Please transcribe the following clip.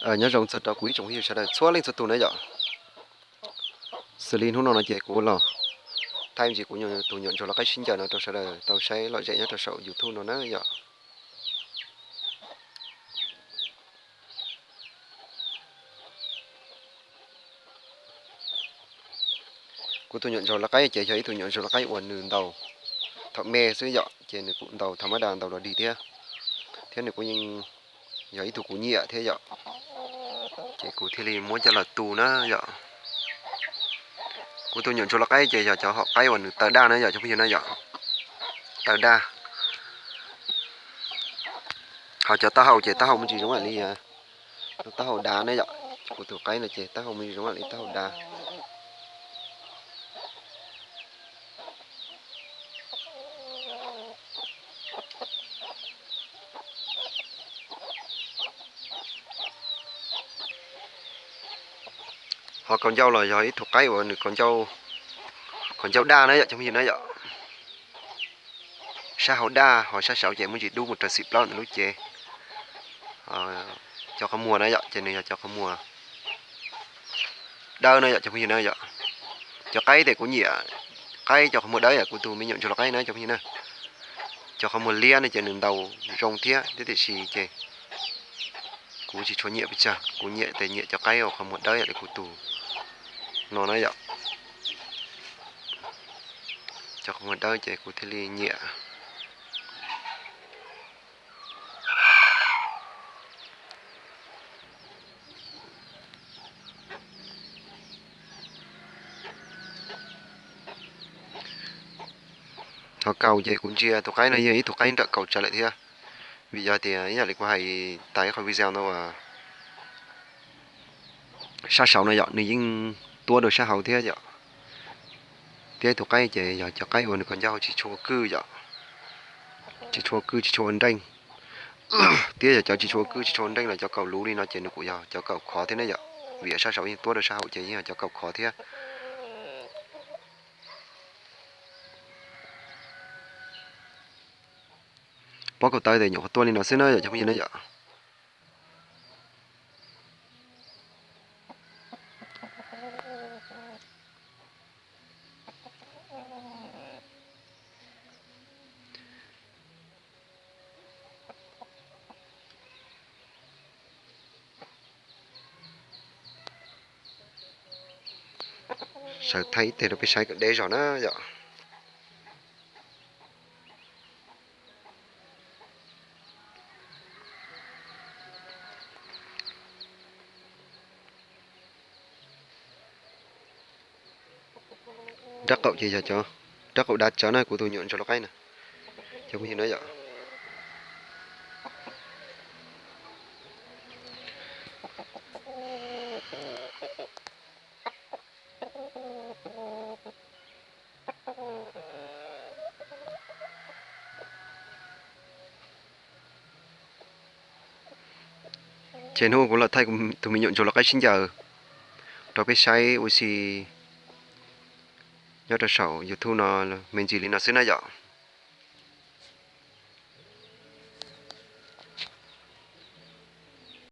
Nyob zoo txog rau kuv ib tsoom phooj ywg sawv daws txhua leej txhua tus na yom. Xws li hnub no no ces kuv los thaij me ntsis kuv tus nyuam ntsuag lau qaib sib ncaws no rau sawv daws tau saib lom zem nyob rau saum YouTube no na yom. Kuv tus nyuam ntsuag lau qaib ces yog ib tug nyuam ntsuag lau qaib uas nws ntaus thaum me xwb yom, ces nws kuj ntaus thaum mab das ntaus los dig thiab, thiab nws kuj yeej yog ib tug kuv nyiam thiab yom. Ces kuv thiaj li muab coj los tu na yom. Kuv tus nyuam ntsuag lau qaib ces yog cov hom qaib uas nws taw daj na yom cov phooj ywg na yom. Taw daj. Ho cov taub hau ces taub hau me ntsis zoo li taub hau dav na yom. Kuv tus qaib no ces taub hau me ntsis zoo li taub hau dav. Ho kaus ncauj los yog ib tug qaib uas nws kaus ncauj daj na yom cov phooj ywg na yom. Sab hauv daj ho sab saud ces muaj ntsis dub mus raws xim plaub ntawm lub cev. Cov qhov muag na yom ces nws yog cov qhov muag dawb na yom cov phooj ywg na yom. Cov qaib tes kuv nyiam qaib cov qhov muag dawb yom, kuv tus me nyuam ntsuag lau qaib na cov phooj ywg na. Cov qhov muag liab no ces nws ntaus zoo thiab thiab tiam sis ces kuv tsis tshua nyiam pes tsawg, kuv nyiam tes nyiam cov qaib uas qhov muag dawb yom li kuv tus no na yom. Cov qhov muag dawb ces kuv thiaj li nyiam. Ho kaus ces kuv ntsia tus qaib no yog ib tug qaib nrawm kaus tsawv lawm thiab. Vim yog tias ib yam li kuv hais tas ib qhov video no uas sab saud no yom, nws yeej tuab rau sab hauv thiab yom. Thiab tus qaib ces yog cov qaib uas nws kaus ncauj tsis tshua kwj yom, tsis tshua kwj tsis tshua ua nreej. Thiab yog cov tsis tshua kwj tsis tshua ua nreej los cov kaus luv li no ces nws kuj yog cov kaus khov thiab na yom. Vim sab saud yeej tuab rau sab hauv ces yeej yog cov kaus khov thiab. Pob kau taw tes nyuam qhuav tuaj li no xwb na yom cov phooj ywg na yom. Sawv thaij ib teg rau peb saib kom deb zog na yom. Rab qaum ces yog cov rab qaum dav tsawv na kuv tus nyuam ntsuag lau qaib na. Cov phooj ywg na yom. Ces hnub kuv los thaij tus me nyuam ntsuag lau qaib sib ncaws rau peb saib ua si nyob rau saum YouTube no me ntsis li no xwb na yom.